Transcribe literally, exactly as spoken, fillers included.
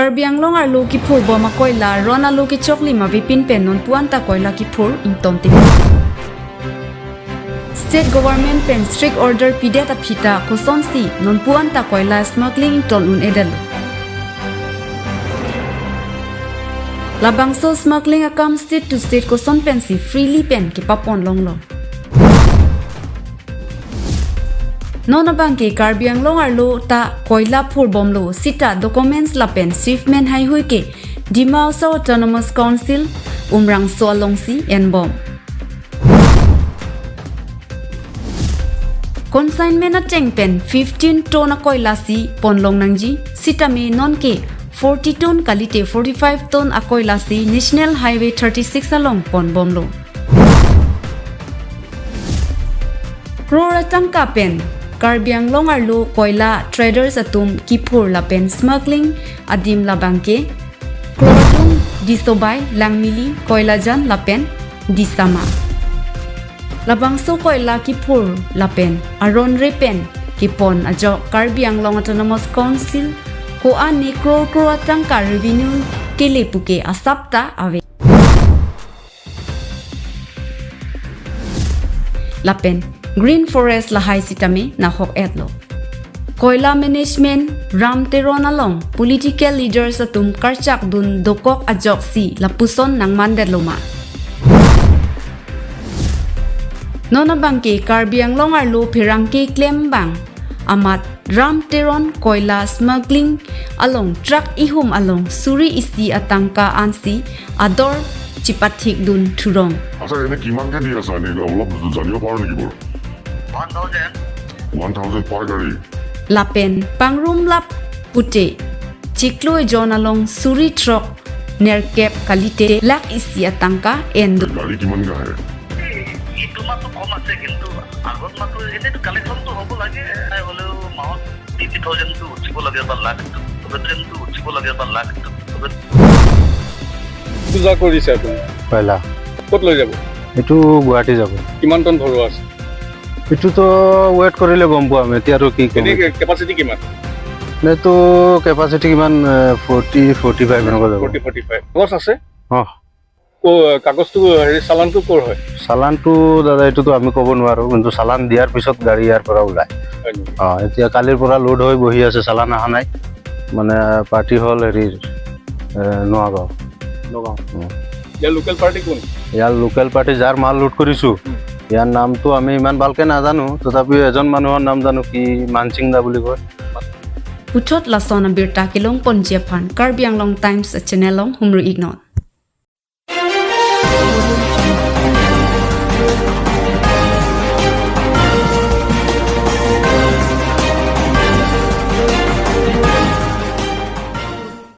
Karbi Anglong arlo kiphurbom akoila ron alo kechoklim avepin pen nonpu anta koila kiphur ingtontip. State government pen strict order pidet aphi ta kosonsi nonpu anta koila smuggling ington un-edetlo? Labangso smuggling akam state to state koson pensi freely pen kepapon longlo? Non abangke Karbi Anglong arlo ta koila phurbomlo sita documents lapen shipment haihui ke Dima Hasao Autonomous Council Umrangso alongsi enbom. Consignment ateng pen fifteen ton akoila si ponlong nangji, sitame nonke forty ton kalite forty-five ton akoila si National Highway thirty-six along ponbomlo. Crore atangka pen Karbi Anglong arlo koila traders atum kiphur lapen smuggling adim labangke Kordung, Disobai, Langmili, Koilajan lapen Disama. Labangso koila kiphur lapen aron re pen kepon ajok Karbi Anglong Autonomous Council ko-an ni crore crore atangka revenue kele puke asap ta ave. Lapen Green Forest lahai sitame nahok-etlo. Koila management Ram Teron along political leaders atum karchak dun dokok ajoksi lapuson nangmandetlo ma? Non abangke Karbi Anglong arlo pherangke klembang amat Ram Teron koila smuggling along truck ihum along suri isi atangka ansi ador chipathik dun thurong. আচ্ছা, এনে কিমানকে দি আছা? এনে অলপ জানিব পাৰো নেকি বাৰু? One thousand. One thousand per গাড়ী? Lapen pangrumlap pute chiklo ejon along suri throk nerkep kalite lakh isi atangka endu. গাড়ী কিমানকে আহে? এই, এইটো মাহটো কম আছে, কিন্তু আগত মাহটো এনেইতো কালেকশ্যনটো হ'ব লাগে, হ'লেও মাহত ফিফটি থাউজেণ্ডটো উঠিব লাগে বা লাখ, থাউজেণ্ডটো উঠিব লাগে বা লাখ। পূজা কৰিছে আপুনি? পইলা। ক'ত লৈ যাব? এইটো গুৱাহাটী যাব। কিমান টন ভৰোৱা আছে? এইটোতো ৱেইট কৰিলে গম পাম, এতিয়া আৰু কি ক'ম। এনেই কেপাচিটি কিমান? এইটো কেপাচিটি কিমান, এ, ফৰ্টি, ফৰ্টি ফাইভ এনেকুৱা যাব। Forty, forty five. কাগজ আছে? অ। ক-, কাগজটো, হেৰি, চালানটো ক'ৰ হয়? চালানটো, দাদা, এইটোতো আমি ক'ব নোৱাৰো, কিন্তু চালান দিয়াৰ পিছত গাড়ী ইয়াৰ পৰা ওলায়। হয় নেকি? অ, এতিয়া কালিৰ পৰা লোড হৈ বহি আছে, চালান অহা নাই। মানে, পাৰ্টি হ'ল হেৰিৰ, এ, নগাঁও। নগাঁও। উম। ইয়াৰ লোকেল পাৰ্টি কোন? ইয়াৰ লোকেল পাৰ্টি, যাৰ মাল লোড কৰিছো, উম। ইয়াৰ নামটো আমি ইমান ভালকে নাজানো, তথাপিও এজন মানুহৰ নাম জানো, কি মানসিং দা বুলি কয়। Puthot lason abirta kelongponji aphan Karbi Anglong Times channel along humri iknon.